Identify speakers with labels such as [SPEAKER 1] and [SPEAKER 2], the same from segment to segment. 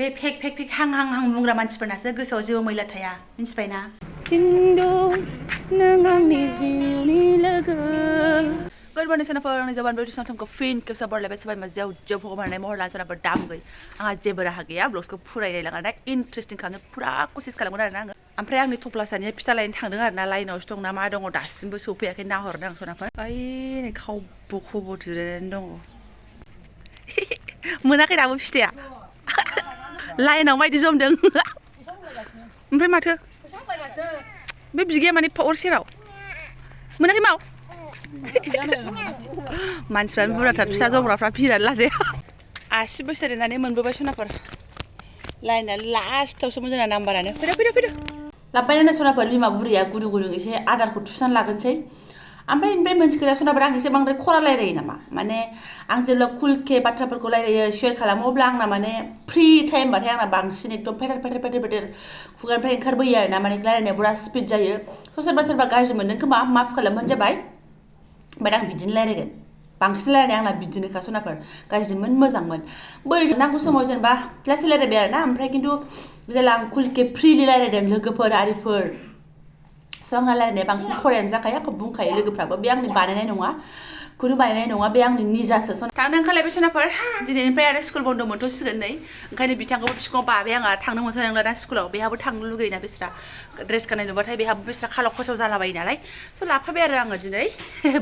[SPEAKER 1] बे फेक फेक फेक हां हां हां बुंग्रा मानसिफोरनासो गोसोआव जेबो मैला थाया मिन्थिबायना सिन्दुर नों आंनि जिउनि लोगो Good morning, Sonaphor. आंनि जबान बेबायदि समखौ फिन खेबसे बरलायबाय सोरबा मजायाव जोब हगारनाय महर लानो सोनाफोर दामगै आंहा जेबो राहा गैया ब्लग्सखौ फरायलाय लांना इन्टारेस्टिं खालामनो फुरा कसिस खालामगोन आरोना आङो ओमफ्राय आंनि थफ्ला सानिया फिथा लायनो थांदों आरोना लाइनावसो दं ना मा दङ दासिमबो सौफैयाखै नाहरदों आं सोनाफोर ओइ नै खावब खब जिरायनानै दङ मोनाखै दाबो फिथाया लाइनाव मायदि जमदों ओमफ्राय माथो बे बिगाया माने अर सेराव मोनाखै माव मानसिफ्रानो बुरजाथार फिसा जमग्राफ्रा भिरानो लाजाया आसि बोसोर देरनानै मोनबोबाय सनाफोर लाइना लास्टावसोमोन जोंना नाम्बारानो फैदो लाबबायना सनाफोर बिमा बुरैया गुदुं गुदुं एसे आदारखौ थुसनानै लागोनसै ओमफ्राय मोनसे खोथा सनाफोर आं एसे बांद्राय खरा रायलायो नामा माने आं जेब्ला कुलके बाथ्राफोरखौ रायलायो शेयार खालामो अब्ला आंना माने फ्रि टाइमबाथाय आंना बांसिन एकदम फेथेर खुगानिफ्राय ओंखारबोयो आरोना माने रायलायनाया बुरा स्पिड जायो सोरबा गाज्रि मोनदों खोमा माफ खालामबानो जाबाय बाट आं बिदिनो रायलायगोन बांसिन रायलायनाया आंना बिदिनोखा सनाफोर गाज्रिमोन मोजांमोन बोरै नांगौ समाव जेनेबा लासै रायलायबाय आरोना ओमफ्राय खिन्थु जेला आं कुलके फ्रिलि रायलायदों लोगोफोर आरिफोर स' आंना रायलायनाया बांसिन खरायानो जाखायो आंखौ बुंखायो लोगोफ्राबो बे आंनि बानायनाय नङा खुनु बानायनाय नङा बे आंनि निजासो थांनो ओंखारलायबाय सनाफोर दिनैनिफ्राय आरो स्कुल बन्द मोनथ'सिगोन नै ओंखायनो बिथांखौबो बिफाङाव बाबाय आंहा थांनो मोनथ'नाय नंला दा स्कुलाव बेहाबो थांनो लुगैयोना बिस्रा ड्रेस गाननाय नुबाथाय बेहाबो बिस्रा खालाव खसाव जालाबायो नालाय स' लाफाबाय आरो आङो दिनै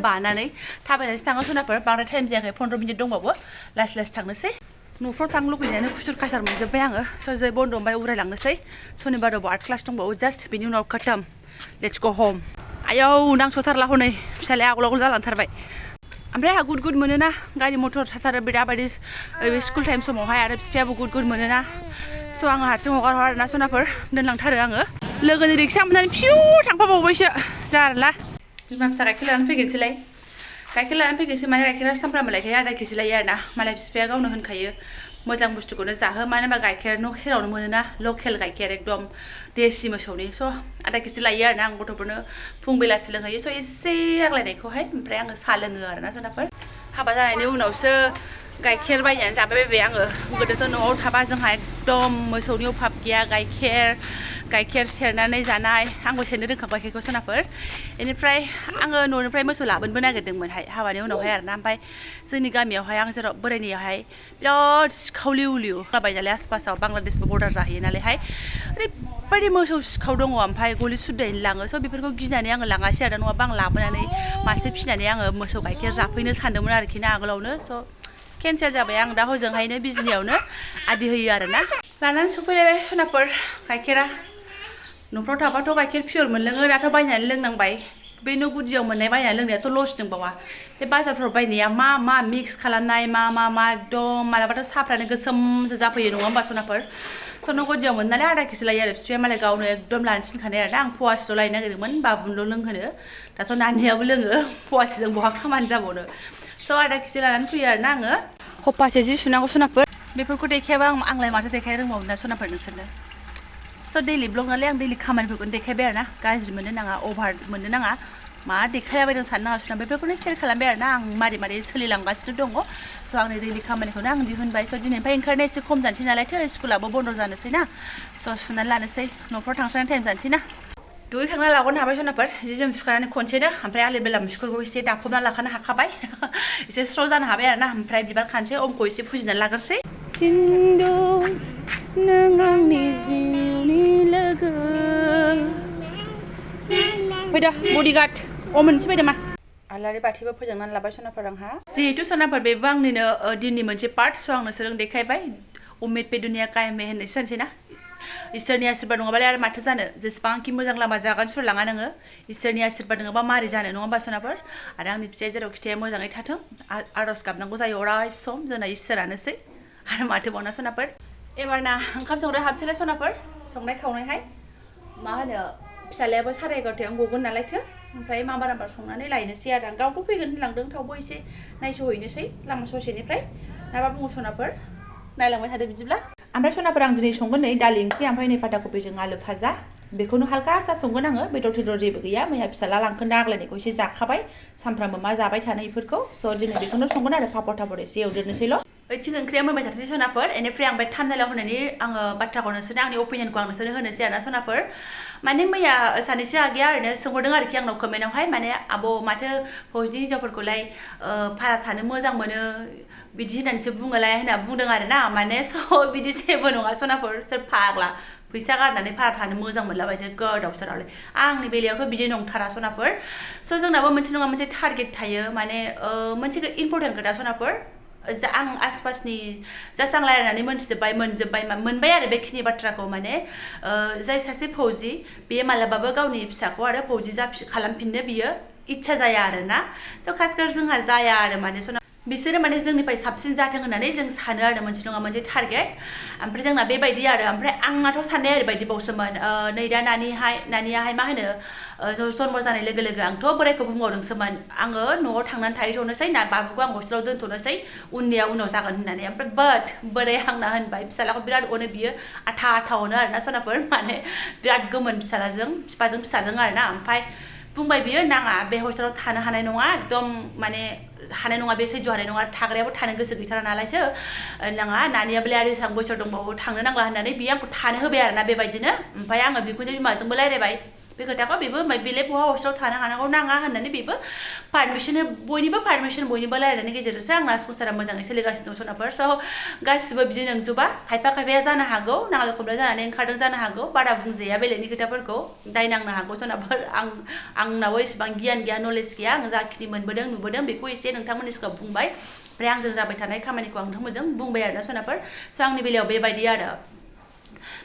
[SPEAKER 1] बानानै थाबायनानैसो थाङो सनाफोर बांद्राय टाइम जायाखै 15 मिनिट दंबावो लासै थांनोसै न'फ्राव थांनो लुगैनायानो खुथुर खासार मोनजोब्बाय आङो स' जै बन्द ओमफ्राय उरायलांनोसै सनिबाराव आर्ट क्लास दंबावो जास्ट बेनि उनाव खतम लेट्स गो होम आयौ नांस'थारला हनै फिसालाया आगल जालांथारबाय ओमफ्राय आंहा गुद मोनोना गारि मटर थाथारो दाबायदि स्कुल टाइम समावहाय आरो बिफायाबो गुद मोनोना स' आङो हारसिं हगार आरोना सनाफोर दोनलांथारो आङो लोगोनि रिक्सा मोननानै फिउ थांफाबावबायसो जारला बिमा फिसा गाइखेर लानानै फैगोनसैलाय गाइखेर लानानै फैगोनसै माने गाइखेरा सामफ्रामबो लायखायो आधा केजि लायो आरोना मालाय बिफाया गावनो होनखायो मोजां बुस्थुखौनो जाहो मानो होनबा गाइखेर न' सेरावनो मोनोना लकेल गाइखेर एकदम देसि मोसौनि स' आधा केजि लायो आरोना आं गथ'फोरनो फुं बेलासि लोंहोयो स' एसे आग्लायनायखौहाय ओमफ्राय आङो साहा लोङो आरोना सोनाफोर हाबा जानायनि उनावसो गाइखेर बायनानै जाबाय बायबाय आङो गोदोथ' न'आव थाबा जोंहा एकदम मोसौनि अभाब गैया गाइखेर सेरनानै जानाय आंबो सेरनो रोंखाबाय गाइखेरखौ सोनाफोर बेनिफ्राय आङो न'निफ्राय मोसौ लाबोनोबो नागिरदोंमोनहाय हाबानि उनावहाय आरोना ओमफ्राय जोंनि गामियावहाय आं जेराव बोरायनियावहाय बिराद सिखाव लिउ जाबाय नालाय आसपासाव बांलादेशबो बर्डार जाहैयो नालायहाय ओरैबायदि मोसौ सिखाव दङ ओमफ्राय गलि सुद्दायैनो लाङो स' बेफोरखौ गिनानै आङो लाङासै आरो नङाबा आं लाबोनानै मासे फिसिनानै आङो मोसौ गाइखेर जाफैनो सानदोंमोन आरोखि ना आगोलावनो स' केन्सेल जाबाय आं दा हजोंहायनो बिजनियावनो आदि होयो आरोना लानानै सफैलायबाय सनाफोर गाइखेरा न'फ्राव थाबाथ' गाइखेर पियर मोनलोङो दाथ' बायनानै लोंनांबाय बे न' गुदियाव मोननाय बायनानै लोंनायाथ' लस दंबावा बे बाजारफ्राव बायनाया मा मिक्स खालामनाय मा एकदम मालाबाथ' साहाफ्रानो गोसोमसो जाफैयो नङा होमबा सनाफोर स' न' गुदियाव मोननानै आधा केजि लायो आरो बिफाया मालाय गावनो एकदम लानो थिनखानाय आरोना आं फवासेल' लायनो नागिरदोंमोन बाबुनल' लोंहोनो दाथ' नानियाबो लोङो फवासेजों बहा खामानि जाबावनो स' आधा केजि लानानै फैयो आरोना आङो हप्पासे जि सुनांगौ सनाफोर बेफोरखौ देखायाबा आंलाय माथो देखाय रोंबावो ना सनाफोर नोंसोरनो स' दैलि ब्लग नालाय आं दैलि खामानिफोरखौनो देखायबाय आरोना गाज्रि मोननो नाङा अभार मोननो नाङा मा देखायलाबायदों साननो नाङा सुना बेफोरखौनो सेयार खालामबाय आरोना आं मारै सोलिलांगासिनो दङ स' आंनि दैलि खामानिखौनो आं दिहुनबाय स' दिनैनिफ्राय ओंखारनाया एसे खम जानोसै नालायथो स्कुलाबो बन्द' जानोसै ना स' सुनानै लानोसै न'फ्राव थांस्रांनाय टाइम जानोसै ना दुगैखांना लागनो हाबाय सनाफोर जि जोम सुखानानै खनसेनो ओमफ्राय आलि बेला मुसुखुरखौ एसे दाफबना लाखानो हाखाबाय एसे स्र' जानो हाबाय आरोना ओमफ्राय बिबार खानसै अमखौ एसे फुजिनानै लाग्रोसै सिन्दुर नों आंनि जिउनि लोगो फैदो बडिगार्ड मोनसे फैदो मा आलारि बाथिबो फोजोंनानै लाबाय सनाफोर आंहा जिहेतु सनाफोर बेबो आंनिनो दिननि मोनसे पार्ट स' आं नोंसोरजों देखायबाय उम्मीद पे दुनिया कायम है होननायसो जानोसै ना इसोरनि आशीर्बाद नङाबालाय आरो माथो जानो जेसेबांखि मोजां लामा जागोन सुरलाङा नोङो इसोरनि आशीर्बाद नङाबा मारै जानो नङा होमबा सोनाफोर आरो आंनि फिसाया जेराव खिथाया मोजाङै थाथों आर'ज गाबनांगौ जायो अराय सम जोंना इसोरानोसै आरो माथो बावना सनाफोर एबारना ओंखाम संग्रा हाबसैलाय सनाफोर संनाय खावनायहाय मा होनो फिसालायाबो 11:30 गगोन नालायथो ओमफ्राय माबार संनानै लायनोसै आरो आं गावथ' फैगोन होनलांदों थेवबो एसे नायस'हैनोसै लामा ससेनिफ्राय नाबा बुङो सनाफोर नायलांबाय थादो बिदिब्ला ओमफ्राय सनाफोर आं दिनै संगोन नै दालि ओंख्रि ओमफ्राय नै फाथा कबिजों आलु भाजा बेखौनो हालखासा संगोन आङो बेदर जेबो गैया मैया फिसाला लांखोन्दा आग्लायनायखौ एसे जाखाबाय सानफ्रामबो मा जाबाय थानो बेफोरखौ स' दिनै बेखौनो संगोन आरो पापड़ थापड़ एसे एवदेरनोसैल' ओइथिं ओंख्रिया मोनबाय थाथोंसै सनाफोर बेनिफ्राय आं बे थामनेलाव होनायनि आङो बाथ्राखौ नोंसोरनो आंनि अपिनियनखौ आं नोंसोरनो होनोसै आरोना सनाफोर माने मैया सानैसो आगैया ओरैनो सोंहरदों आरोखि आंनाव कमेन्टआवहाय माने आब' माथो फौजिनि हिन्जावफोरखौलाय भारा थानो मोजां मोनो बिदि होननानैसो बुङोलाय होनना बुंदों आरोना माने स' बिदि जेबो नङा सनाफोर सोर फाग्ला फैसा गारनानै भारा थानो मोजां मोनलाबायसो गोदाव सोरावलाय आंनि बेलायावथ' बिदि नंथारा सनाफोर स' जोंनाबो मोनसे नङा मोनसे टारगेट थायो माने मोनसे इम्परटेन्ट खोथा सनाफोर आं आसपासनि जास्ट आं रायलायनानै मोनबाय आरो बेखिनि बाथ्राखौ माने जाय सासे फौजि बेयो मालाबाबो गावनि फिसाखौ आरो फौजि खालामफिननो बियो इच्छा जाया आरोना स' खासकर जोंहा जाया आरो माने बिसोरो माने जोंनिफ्राय साबसिन जाथों होननानै जों सानो आरो मोनसे नङा मोनसे टारगेट ओमफ्राय जोंना बेबायदि आरो ओमफ्राय आंनाथ' साननाया ओरैबायदि बावसोमोन नै दा नानियाहाय मा होनो जन्म जानाय लोगो लोगो आंथ' बोरायखौ बुंबावदोंसोमोन आङो न'आव थांनानै थाहैथ'नोसै ना बाबुखौ आं हस्टेलाव दोनथ'नोसै उननिया उनाव जागोन होननानै ओमफ्राय बाट बोराया आंना होनबाय फिसालाखौ बिराद अनो बियो आथा अनो आरोना सनाफोर माने बिराद गोमोन फिसालाजों बिफाजों फिसाजों आरोना ओमफ्राय बुंबाय बियो नाङा बे हस्टेलाव थानो हानाय नङा एकदम माने हानाय नङा बे सैज्य हानाय नङा थाग्रायाबो थानो गोसो गैथारा नालायथो नाङा नानियाबोलाय आरो बेसेबां बोसोर दंबावो थांनो नांला होननानै बियो आंखौ थानो होबाय आरोना बेबायदिनो ओमफ्राय आङो बिखुनजो बिमाजोंबो रायलायबाय बे खोथाखौ बेबो बेलाय बहा हस्टेलाव थानो हानांगौ नाङा होननानै बेबो बयनिबो पारमिसन बयनिबो रायलायनायनि गेजेरजोंसो आंना संसारा मोजाङै सोलिगासिनो दं सनाफोर स' गासिबो बिदि नंजोबा खायफाया जानो हागौ नांलाय खमलाय जानानै ओंखारदों जानो हागौ बारा बुंजाया बेलेगनि खोथाफोरखौ दाय नांनो हागौ सनाफोर आंनावबो एसेबां गियान गैया नलेज गैया आं जाखिनि मोनबोदों नुबोदों बेखौ एसे नोंथांमोननि सिगाङाव बुंबाय ओमफ्राय आंजों जाबाय थानाय खामानिखौ आं नोंथांमोनजों बुंबाय आरोना सनाफोर स' आंनि बेलायाव बेबायदि आरो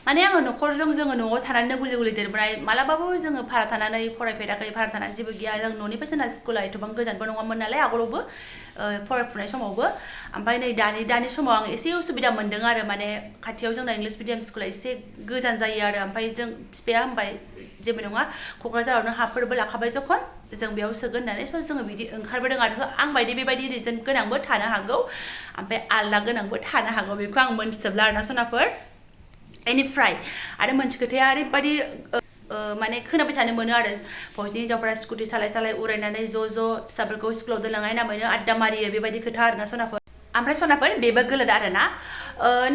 [SPEAKER 1] माने आङो न'खरजों जोङो न'आव थानानैनो गुलि देरबोनाय मालाबाबो जोङो भारा थानानै फरायफेराखै भारा थानानै जेबो गैया जों न'निफ्राय जोंना स्कुला एथबां गोजानबो नङामोन नालाय आगोलावबो फरायफुनाय समावबो ओमफ्राय नै दानि समाव आं एसे उसुबिदा मोनदों आरो माने खाथियाव जोंना इंलिश मिडियाम स्कुला एसे गोजान जायो आरो ओमफ्राय जों बिफाया होनबाय जेबो नङा क'क्राझारावनो हाफोरबो लाखाबाय जखन जों बेयाव सोगोन होननानै स' जोङो बिदि ओंखारबोदों आरो आं बायदि बेबायदि रिजन गोनांबो थानो हागौ ओमफ्राय आलदा गोनांबो थानो हागौ बेखौ आं मोनथिजोबला आरोना सनाफोर बेनिफ्राय आरो मोनसे खोथाया ओरैबायदि माने खोनाबाय थानो मोनो आरो फौजिनि हिन्जावफोरा स्कुटि सालाय उरायनानै ज' फिसाफोरखौ स्कुलाव दोनलांनाय नामैनो आड्डा मारियो बेबायदि खोथा आरोना सनाफोर ओमफ्राय सनाफोर बेबो गोलोद आरोना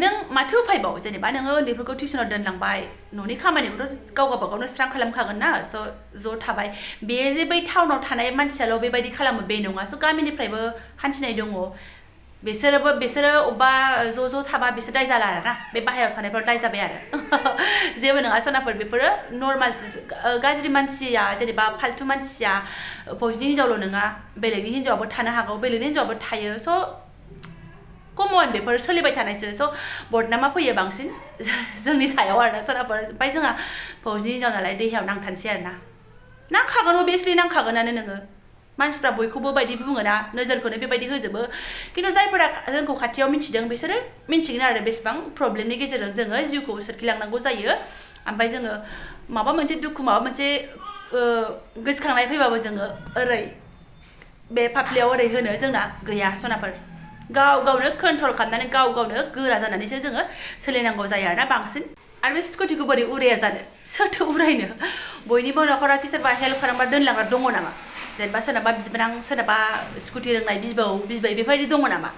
[SPEAKER 1] नों माथो उफायबाव जेनेबा नोङो उन्दैफोरखौ टिउसनाव दोनलांबाय न'नि खामानिखौथ' गावगावनो स्रां खालामखागोन ना स' ज' थाबाय बे जे बै टाउनाव थानाय मानसियाल' बेबायदि खालामो बे नङा स' गामिनिफ्रायबो हान्थिनाय दङ बिसोरो अबेबा ज' थाबा बिसोर दाय जाला आरोना बे बाहेरायाव थानायफोर दाय जाबाय आरो जेबो नङा सनाफोर बेफोरो नर्माल गाज्रि मानसिया जेनेबा फाल्थु मानसिया फौजिनि हिन्जावल' नङा बेलेगनि हिन्जावाबो थानो हागौ बेलेगनि हिन्जावाबो थायो स' कमन बेफोर सोलिबाय थानायसो स' बदनामा फैयो बांसिन जोंनि सायाव आरोना सनाफोर ओमफ्राय जोंहा फौजिनि हिन्जाव नालाय देहायाव नांथारसै आरोना नांखागोन अभियासलि नांखागोनानो नोङो मानसिफ्रा बयखौबो बायदि बुङोना नोजोरखौनो बेबायदि होजोबो खिन्थु जायफोरा जोंखौ खाथियाव मिथिदों बिसोरो मिथिगोन आरो बेसेबां प्रब्लेमनि गेजेरजों जोङो जिउखौ सोरखिलांनांगौ जायो ओमफ्राय जोङो माबा मोनसे दुखु माबा मोनसे गोसोखांनाय फैबाबो जोङो ओरै बे फाफ्लियाव ओरै होनो जोंना गैया सनाफोर गावनो कन्ट्रल खालामनानै गावनो गोरा जानानैसो जोङो सोलिनांगौ जायो आरोना बांसिन आरो बे स्कुटिखौ बोरै उराया जानो सोरथो उरायनो बयनिबो न'खराखि सोरबा हेल्प खालामबा दोनलांग्रा दङ नामा जेनेबा सोरनाबा बिबोनां सोरनाबा स्कुटि रोंनाय बिबै बेफोरबायदि दङ नामा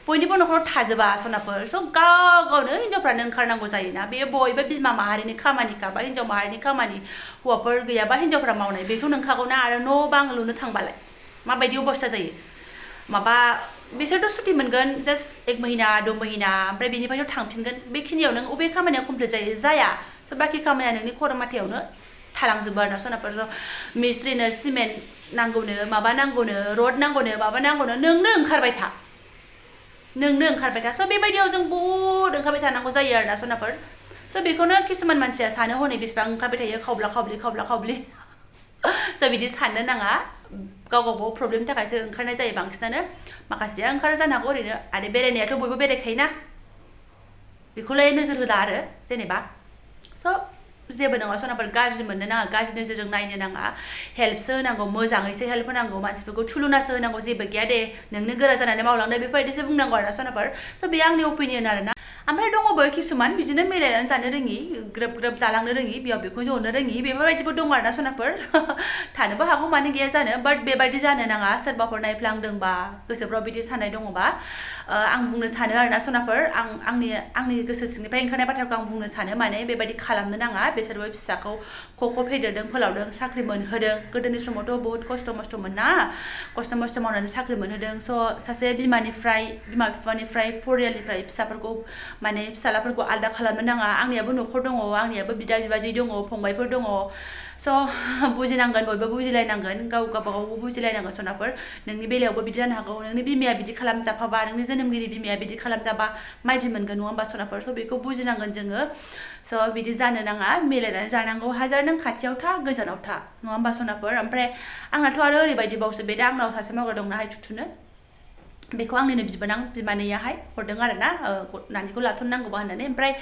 [SPEAKER 1] बयनिबो न'खराव थाजोबा सनाफोर स' गावनो हिन्जावफ्रानो ओंखारनांगौ जायोना बेयो बयबो बिमा माहारिनि खामानिखा बा हिन्जाव माहारिनि खामानि हौवाफोर गैयाबा हिन्जावफ्रा मावनाय बेथ' नंखागौना आरो न' बां लुनो थांबालाय माबायदि अबस्था जायो माबा बिसोरथ' सुटि मोनगोन जास्ट 1 महिना 2 महिना ओमफ्राय बेनिफ्रायथ' थांफिनगोन बेखिनियाव नों अबे खामानिया कमप्लिट जाया स' बाखि खामानिया नोंनि खर' माथायावनो थालांजोबो आरोना सनाफोर मिस्ट्रिनो सिमेन्ट नांगौनो माबा नांगौनो रड नांगौनो माबा नांगौनो नोंनो ओंखारबाय था स' बेबायदियाव जों बहुद ओंखारबाय थानांगौ जायो आरोना सनाफोर स' बेखौनो किसुमान मानसिया सानो हनै बेसेबां ओंखारबाय थायो खावब्ला खावब्लि स' बिदि साननो नाङा गावबागाव प्रब्लेमनि थाखायसो ओंखारनाय जायो बांसिनानो माखासेया ओंखारो जानो हागौ ओरैनो आरो बेरायनायाथ' बयबो बेरायखायोना बेखौलाय नोजोर होला आरो जेनेबा स' जेबो नङा सनाफोर गाज्रि मोननो नाङा गाज्रि नोजोरजों नायनो नाङा हेल्पसो होनांगौ मोजाङैसो हेल्प होनांगौ मानसिफोरखौ थुलुनासो होनांगौ जेबो गैया दे नोंनो गोरा जानानै मावलांदो बेफोरबायदिसो बुंनांगौ आरोना सनाफोर स' बे आंनि अपिनियन आरोना ओमफ्राय दङबो किसुमान बिदिनो मिलायनानै जानो रोङि ग्रोब ग्रोब जालांनो रोङि बियाव बिखुन जनो रोङि बेफोरबायदिबो दङ आरोना सनाफोर थानोबो हागौ मानो गैया जानो बाट बेबायदि जानो नाङा सोरबाफोर नायफ्लांदोंबा गोसोफ्राव बिदि साननाय दङबा आं बुंनो सानो आरोना सनाफोर आंनि गोसो सिंनिफ्राय ओंखारनाय बाथ्राखौ आं बुंनो सानो माने बेबायदि खालामनो नाङा बिसोरबो फिसाखौ ख' फेदेरदों फोलावदों साख्रि मोनहोदों गोदोनि समावथ' बहुत खस्थ' मस्थ'मोन ना खस्थ' मस्थ' मावनानै साख्रि मोनहोदों स' सासे बिमा बिफानिफ्राय फरियालनिफ्राय फिसाफोरखौ माने फिसालाफोरखौ आलदा खालामनो नाङा आंनियाबो न'खर दङ आंनियाबो बिदा बिबाजै दङ फंबायफोर दङ स' बुजिनांगोन बयबो बुजिलायनांगोन गावबागावबो बुजिलायनांगोन सनाफोर नोंनि बेलायावबो बिदि जानो हागौ नोंनि बिमाया बिदि खालामजाफाबा नोंनि जोनोमगिरि बिमाया बिदि खालामजाबा माबायदि मोनगोन नङा होमबा सनाफोर स' बेखौ बुजिनांगोन जोङो स' बिदि जानो नाङा मिलायनानै जानांगौ हाजार नों खाथियाव था गोजानाव था नङा होमबा सनाफोर ओमफ्राय आंनाथ' आरो ओरैबायदिबावसो बे दा आंनाव सासे मावग्रा दंनाहाय थुथुनो बेखौ आंनिनो बिमानैयाहाय हरदों आरोना नानिखौ लाथ'नांगौबा होननानै ओमफ्राय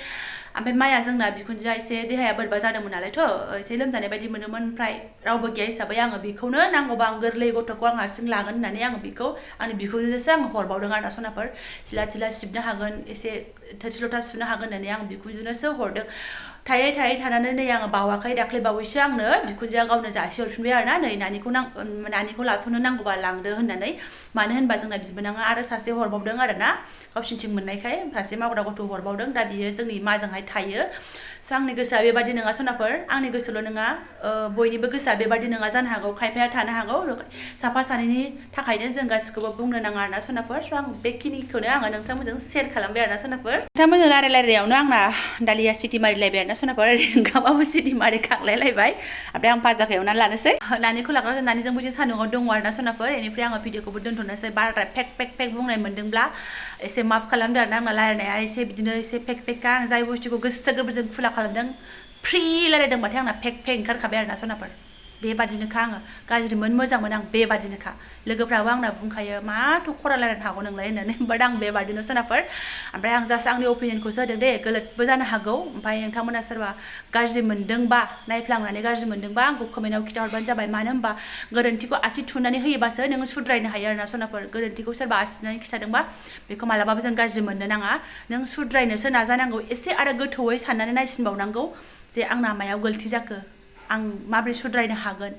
[SPEAKER 1] माया जोंना बिखुनजोआ एसे देहाया बोरैबा जादोंमोन नालायथ' एसे लोमजानाय बायदि मोनोमोन ओमफ्राय रावबो गैया हिसाबै आङो बेखौनो नांगौबा आं गोरलै गथ'खौ आं हारसिं लागोन होननानै आङो बेखौ आंनि बिखुनजोसो आङो हरबावदों आरोना सनाफोर सिला सिबनो हागोन एसे थोरसि लथा सुनो हागोन होननानै आं बिखुनजोनोसो हरदों थायै थानानै नै आङो बावाखै दाख्लै बावैसो आंनो बिखुनजोआ गावनो जासि हरफिनबाय आरोना नै नानिखौ लाथ'नो नांगौबा लांदो होननानै मानो होनबा जोंना बिबोनाङा आरो सासे हरबावदों आरोना गावसिनिथिं मोननायखाय सासे मावग्रा गथ' हरबावदों दा बियो जोंनि माजोंहाय थायो स' आंनि गोसोआ बेबादि नङा सनाफोर आंनि गोसोल' नङा बयनिबो गोसोआ बेबादि नङा जानो हागौ खायफाया थानो हागौ साफा सानैनि थाखायनो जों गासिखौबो बुंनो नाङा आरोना सनाफोर स' आं बेखिनिखौनो आङो नोंथांमोनजों शेयार खालामबाय आरोना सनाफोर नोंथांमोनजों रायलायनायावनो आंना दालिया सिटि मारिलायबाय आरोना सनाफोर ओंखामाबो सिटि मारि खांलायलायबाय ओमफ्राय आं फाजाखौ एवनानै लानोसै नानिखौ लाग्रा नानिजोंबो एसे सान्दुङाव दङ आरोना सनाफोर बेनिफ्राय आङो भिडिअखौबो दोनथ'नोसै बाराद्राय फेक बुंनाय मोनदोंब्ला एसे माफ खालामदो आरोना आंना रायलायनाया एसे बिदिनो एसे फेकखा आं जाय बुस्थुखौ गोसो गोरबोजों खुला खालामदों फ्रि रायलायदोंबाथाय आंना फेक ओंखारखाबाय आरोना सनाफोर बेबादिनोखा आङो गाज्रिमोन मोजांमोन आं बेबादिनोखा लोगोफ्राबो आंना बुंखायो माथ' खरा रायलायनो हागौ नोंलाय होननानै बाट आं बेबादिनो सनाफोर ओमफ्राय आं जास्ट आंनि अपिनियनखौसो होदों दे गोरोन्थिबो जानो हागौ ओमफ्राय नोंथांमोना सोरबा गाज्रि मोनदोंबा नायफ्लांनानै गाज्रि मोनदोंबा आंखौ कमेन्टआव खिन्थाहरबानो जाबाय मानो होनबा गोरोन्थिखौ आसि थुनानै होयोबासो नोङो सुद्रायनो हायो आरोना सनाफोर गोरोन्थिखौ सोरबा आसि थुनानै खिथादोंबा बेखौ मालाबाबो जों गाज्रि मोननो नाङा नों सुद्रायनोसो नाजानांगौ एसे आरो गोथौयै साननानै नायसिनबावनांगौ जे आंना मायाव गलति जाखो आं माबोरै सुद्रायनो हागोन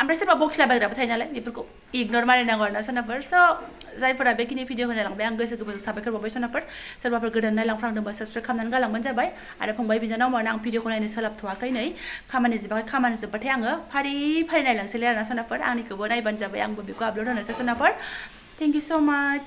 [SPEAKER 1] ओमफ्राय सोरबा बखिलाबायग्राबो थायो नालाय बेफोरखौ इगनर मारिनांगौ आरोना सनाफोर स' जायफोरा बेखिनि भिडिअ होनायलांबाय आं गोसो गोरबोजों साबायखर बावबाय सनाफोर सोरबाफोर गोदान नायलांफ्रांदोंबा साबसक्राइब खालामनानै गालांबानो जाबाय आरो फंबाय बिनानावमोन आं भिडिअखौ नायनो सोलाबथ'वाखै नै खामानि जोब्बाथाय आङो फारि नायलांसैलाय आरोना सनाफोर आंनिखौबो नायबानो जाबाय आंबो बेखौ आपल'ड होनोसै सनाफोर थेंक इउ स' माच